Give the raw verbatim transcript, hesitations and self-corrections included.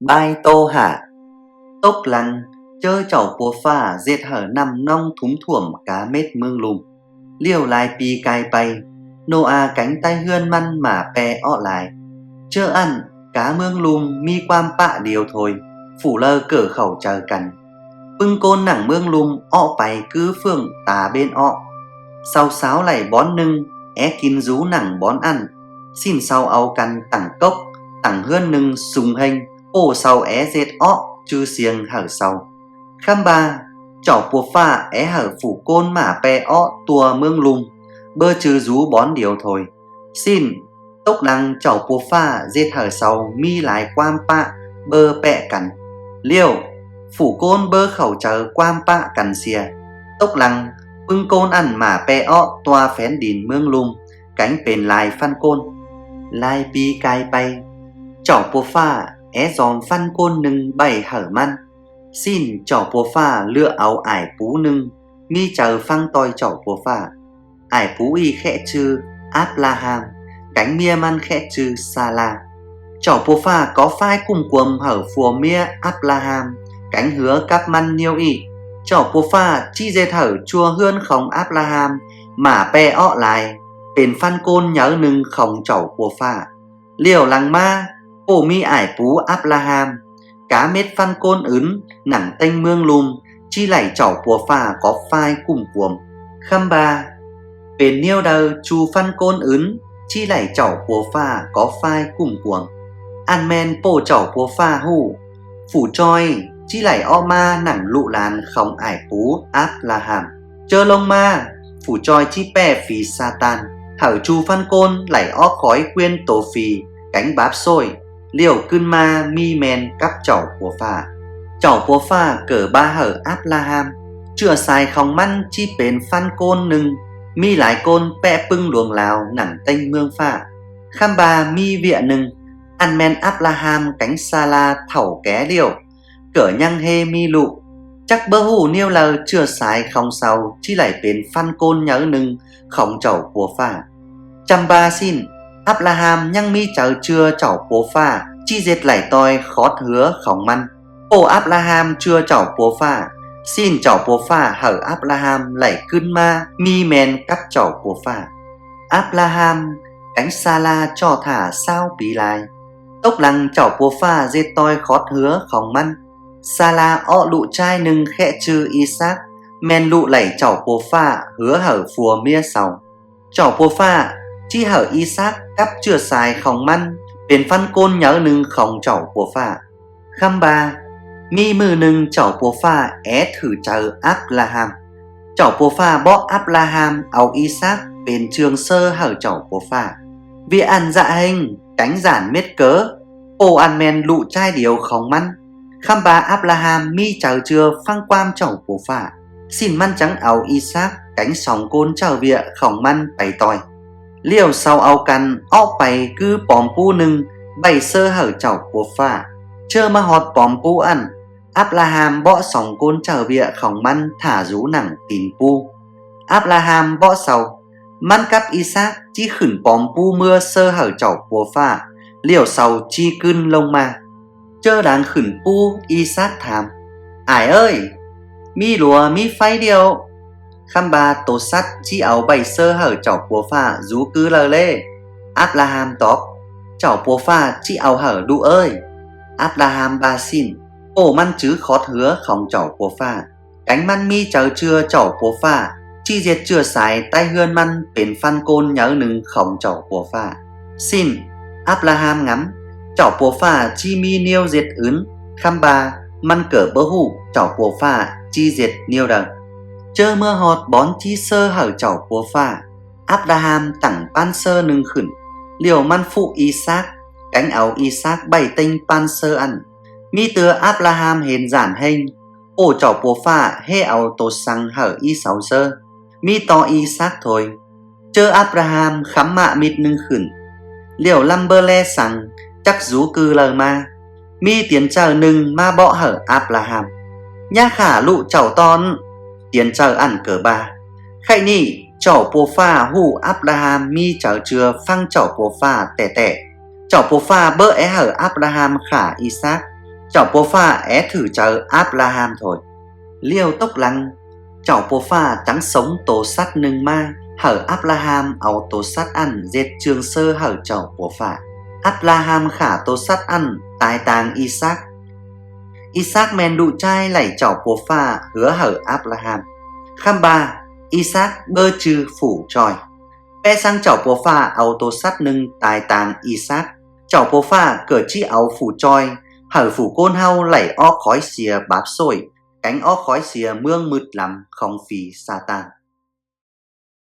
ꞌBái ꞌtố hả. Tốc lăng, ꞌchớ Chảu Pua ꞌPhạ ꞌdệt hảư ꞌnặm ꞌnóng thúm thuôm cá mết ꞌmướng ꞌlum, ꞌlẹo lai pi cai pay, ꞌNô-a kéng ꞌtáy ꞌhướn ꞌmắn mả ꞌpe ók lai. ꞌChớ ꞌnặn cá ꞌmướng ꞌlum ꞌmí ꞌquám pák điêu thôi, phủ đaư ꞌcọ khảu chaư căn. ꞌPứng ꞌcốn nẳng ꞌmướng ꞌlum ók pay ꞌcứ ꞌphượng ta ꞌvến ók. Sau sáo đảy bón ꞌnưng, é kin dú nẳng bón ꞌnặn. ꞌSịn sau au căn tẳng cốc, tẳng ꞌhướn ꞌnưng sung ꞌhêng, ꞌpộ sau é ꞌdệt ók ꞌchư siêng hảư sau. ꞌKhắm ꞌva Chảu Pua ꞌPhạ é hảư phủ ꞌcốn mả ꞌpe ók ꞌtua ꞌmướng ꞌlum, báu ꞌchư dú bón điêu thôi. ꞌSịn tốc lăng Chảu Pua ꞌPhạ ꞌdệt hảư sau ꞌmí lai ꞌquám pák báu ꞌpẹk căn, ꞌlẹo phủ ꞌcốn báu khảu chaư ꞌquám pák căn sia. Tốc lăng ꞌpứng ꞌcốn ꞌnặn mả ꞌpe ók ꞌtua phén đin ꞌmướng ꞌlum, kéng pên lai ꞌphắn ꞌcốn. Lai pi cai pay, Chảu Pua ꞌPhạ é dom ꞌphắn ꞌcốn ꞌnưng ꞌvạy hảư ꞌmắn. ꞌSịn Chảu Pua ꞌPhạ ꞌlưạk au ải pú ꞌnưng ꞌmí chaư ꞌphắng ꞌtoi Chảu Pua ꞌPhạ. Ải pú ꞌnị khék ꞌchư Ắp-ꞌla-ꞌham, kéng ꞌmía ꞌmắn khék ꞌchư ꞌSa-ꞌla. Chảu Pua ꞌPhạ có ꞌphái ꞌcum cuôm hảư phua ꞌmía Ắp-ꞌla-ꞌham, kéng hứa cắp ꞌmắn ꞌnéo ꞌnị: Chảu Pua ꞌPhạ ꞌchí ꞌdệt hảư ꞌchua ꞌhướn khong Ắp-ꞌla-ꞌham mả ꞌpe ók lai, pên ꞌphắn ꞌcốn nháư ꞌnưng khong Chảu Pua ꞌPhạ. ꞌLẹo lăng ꞌmá, ꞌpộ ꞌmí ải pú Ắp-ꞌla-ꞌham, cá mết ꞌphắn ꞌcốn ứn nẳng ꞌtếng ꞌmướng ꞌlum ꞌchí đảy Chảu Pua ꞌPhạ có ꞌphái ꞌcum cuôm. ꞌKhắm ꞌva pên ꞌnéo đaư ꞌchu ꞌphắn ꞌcốn ứn ꞌchí đảy Chảu Pua ꞌPhạ có ꞌphái ꞌcum cuôm? Ăn ꞌmen ꞌpộ Chảu Pua ꞌPhạ ꞌhụ phủ ꞌchoi ꞌchí đảy ók ꞌmá nẳng ꞌlụk lan khong ải pú Ắp-ꞌla-ꞌham. ꞌChớ ꞌlống ꞌmá, phủ ꞌchoi ꞌchí ꞌpẹ phi ꞌSa-tan, hảư ꞌchu ꞌphắn ꞌcốn đảy ók khói ꞌquiến tô phi kéng báp ꞌsội, ꞌlẹo ꞌcứn ꞌmá ꞌmí ꞌmen cắp Chảu Pua ꞌPhạ. Chảu Pua ꞌPhạ ꞌcọ ꞌva hảư Ắp-ꞌla-ꞌham, ꞌchựa sai khong ꞌmắn ꞌchí pên ꞌphắn ꞌcốn ꞌnưng. ꞌMí lai ꞌcốn ꞌpék ꞌpứng luông lao nẳng ꞌtếng ꞌmướng ꞌphạ. ꞌKhắm ꞌva ꞌmí ꞌviạk ꞌnưng, ăn ꞌmen Ắp-ꞌla-ꞌham kéng ꞌSa-ꞌla thảu ké ꞌlẹo, ꞌcọ ꞌnhắng ꞌhế ꞌmí ꞌlụk. Chắc báu ꞌhụ ꞌnéo đaư ꞌchựa sai khong sau ꞌchí đảy pên ꞌphắn ꞌcốn nháư ꞌnưng khong Chảu Pua ꞌPhạ. ꞌChăm ꞌva ꞌsịn, Ắp-ꞌla-ꞌham ꞌnhắng ꞌmí chaư ꞌchưa Chảu Pua ꞌPhạ ꞌchí ꞌdệt đảy ꞌtoi khót hứa khong ꞌmắn. ꞌPộ Ắp-ꞌla-ꞌham ꞌchưa Chảu Pua ꞌPhạ, ꞌsịn Chảu Pua ꞌPhạ hảư Ắp-ꞌla-ꞌham đảy ꞌcứn ꞌmá ꞌmí ꞌmen cắp Chảu Pua ꞌPhạ. Ắp-ꞌla-ꞌham kéng ꞌSa-ꞌla ꞌchọ thả ꞌsáo pi lai. Tốc lăng Chảu Pua ꞌPhạ ꞌdệt ꞌtoi khót hứa khong ꞌmắn. ꞌSa-ꞌla ók ꞌlụk ꞌchái ꞌnưng khék ꞌchư ꞌI-sác, ꞌmen ꞌlụk đảy Chảu Pua ꞌPhạ hứa hảư phua ꞌmía sau. Chảu Pua ꞌPhạ ꞌchí hảư ꞌI-sác cắp ꞌchựa sai khong ꞌmắn pên ꞌphắn ꞌcốn nháư ꞌnưng khong Chảu Pua ꞌPhạ. ꞌKhắm ꞌva ꞌmí ꞌmự ꞌnưng Chảu Pua ꞌPhạ é thử chaư Ắp-ꞌla-ꞌham. Chảu Pua ꞌPhạ bók Ắp-ꞌla-ꞌham au ꞌI-sác pên ꞌchương ꞌsớ hảư Chảu Pua ꞌPhạ. ꞌViạk ꞌnặn ꞌdạk ꞌhêng kéng dản mết cớ, ꞌpộ ăn ꞌmen ꞌlụk ꞌchái điêu khong ꞌmắn. ꞌKhắm ꞌva Ắp-ꞌla-ꞌham ꞌmí chaư ꞌchưa ꞌphắng ꞌquám Chảu Pua ꞌPhạ, ꞌsịn ꞌmắn chắng au ꞌI-sác kéng song ꞌcốn ꞌchạư ꞌviạk khong ꞌmắn pay ꞌtoi. ꞌLẹo sau au căn ók pay ꞌcứ pom ꞌpú ꞌnưng ꞌvạy ꞌsớ hảư Chảu Pua ꞌPhạ. ꞌChớ ꞌmá ꞌhọt pom ꞌpú ꞌnặn, Ắp-ꞌla-ꞌham bók song ꞌcốn ꞌchạư ꞌviạk khong ꞌmắn thả dú nẳng tin ꞌpú. Ắp-ꞌla-ꞌham bók sau, ꞌmắn cắp ꞌI-sác ꞌchí khửn pom ꞌpú ꞌmứa ꞌsớ hảư Chảu Pua ꞌPhạ, ꞌlẹo sau ꞌchí ꞌcứn ꞌlống ꞌmá. ꞌChớ đang khửn ꞌpú, ꞌI-sác tham: Ải ới, ꞌmí lua ꞌmí ꞌpháy ꞌlẹo, ꞌkhắm ꞌva tô sắt ꞌchí au ꞌvạy ꞌsớ hảư Chảu Pua ꞌPhạ dú ꞌcứ đaư ꞌlế? Ắp-ꞌla-ꞌham tóp: Chảu Pua ꞌPhạ ꞌchí au hảư ꞌlụk ới. Ắp-ꞌla-ꞌham ꞌva ꞌsịn, ꞌpộ ꞌmắn chứ khót hứa khong Chảu Pua ꞌPhạ, kéng ꞌmắn ꞌmí chaư ꞌchưa Chảu Pua ꞌPhạ ꞌchí ꞌdệt ꞌchựa sai ꞌtáy ꞌhướn ꞌmắn pên ꞌphắn ꞌcốn nháư ꞌnưng khong Chảu Pua ꞌPhạ. ꞌSịn Ắp-ꞌla-ꞌham ngắm Chảu Pua ꞌPhạ ꞌchí ꞌmí ꞌnéo ꞌdệt ứn, ꞌkhắm ꞌva ꞌmắn ꞌcọ báu ꞌhụ Chảu Pua ꞌPhạ ꞌchí ꞌdệt ꞌnéo đaư. ꞌChớ ꞌmá ꞌhọt bón ꞌchí ꞌsớ hảư Chảu Pua ꞌPhạ, Ắp-ꞌla-ꞌham tẳng ꞌpán ꞌsớ ꞌnưng khửn, ꞌlẹo ꞌmắn phúk ꞌI-sác, kéng au ꞌI-sác ꞌvạy ꞌtếng ꞌpán ꞌsớ ꞌnặn. ꞌMí ꞌtưa Ắp-ꞌla-ꞌham hên dản ꞌhêng, ꞌpộ Chảu Pua ꞌPhạ ꞌhế au tô săng hảư ꞌí sau ꞌsớ, ꞌmí ꞌto ꞌI-sác thôi. ꞌChớ Ắp-ꞌla-ꞌham khắm ꞌmạ ꞌmịt ꞌnưng khửn, ꞌlẹo ꞌlắm báu ꞌlé săng chắc dú ꞌcứ đaư ꞌmá, ꞌmí tiên ꞌchạư ꞌnưng ꞌmá bók hảư Ắp-ꞌla-ꞌham: ꞌNhá khả ꞌlụk chảu ꞌtọn. Tiên ꞌchạư ꞌnặn ꞌcọ ꞌva, ꞌkhạy ꞌnị Chảu Pua ꞌPhạ ꞌhụ Ắp-ꞌla-ꞌham ꞌmí chaư ꞌchưa ꞌphắng Chảu Pua ꞌPhạ ꞌtẹ ꞌtẹ. Chảu Pua ꞌPhạ báu é hảư Ắp-ꞌla-ꞌham khả ꞌI-sác, Chảu Pua ꞌPhạ é thử chaư Ắp-ꞌla-ꞌham thôi. ꞌLẹo tốc lăng, Chảu Pua ꞌPhạ chắng sống tô sắt ꞌnưng ꞌmá, hảư Ắp-ꞌla-ꞌham au tô sắt ꞌnặn ꞌdệt ꞌchương ꞌsớ hảư Chảu Pua ꞌPhạ. Ắp-ꞌla-ꞌham khả tô sắt ꞌnặn tai tang ꞌI-sác. ꞌI-sác ꞌmen ꞌlụk ꞌchái đảy Chảu Pua ꞌPhạ ꞌhứa hảư Ắp-ꞌla-ꞌham. ꞌKhắm ꞌva, ꞌI-sác báu ꞌchư phủ ꞌchoi. Pék ꞌsướng Chảu Pua ꞌPhạ au tô sắt ꞌnưng tai tang ꞌI-sác, Chảu Pua ꞌPhạ ꞌcọ ꞌchí au phủ ꞌchoi, hảư phủ ꞌcốn ꞌháu đảy ók khói sia báp ꞌsội, kéng ók khói sia ꞌmướng ꞌmựt lăm khong phi ꞌSa-tan.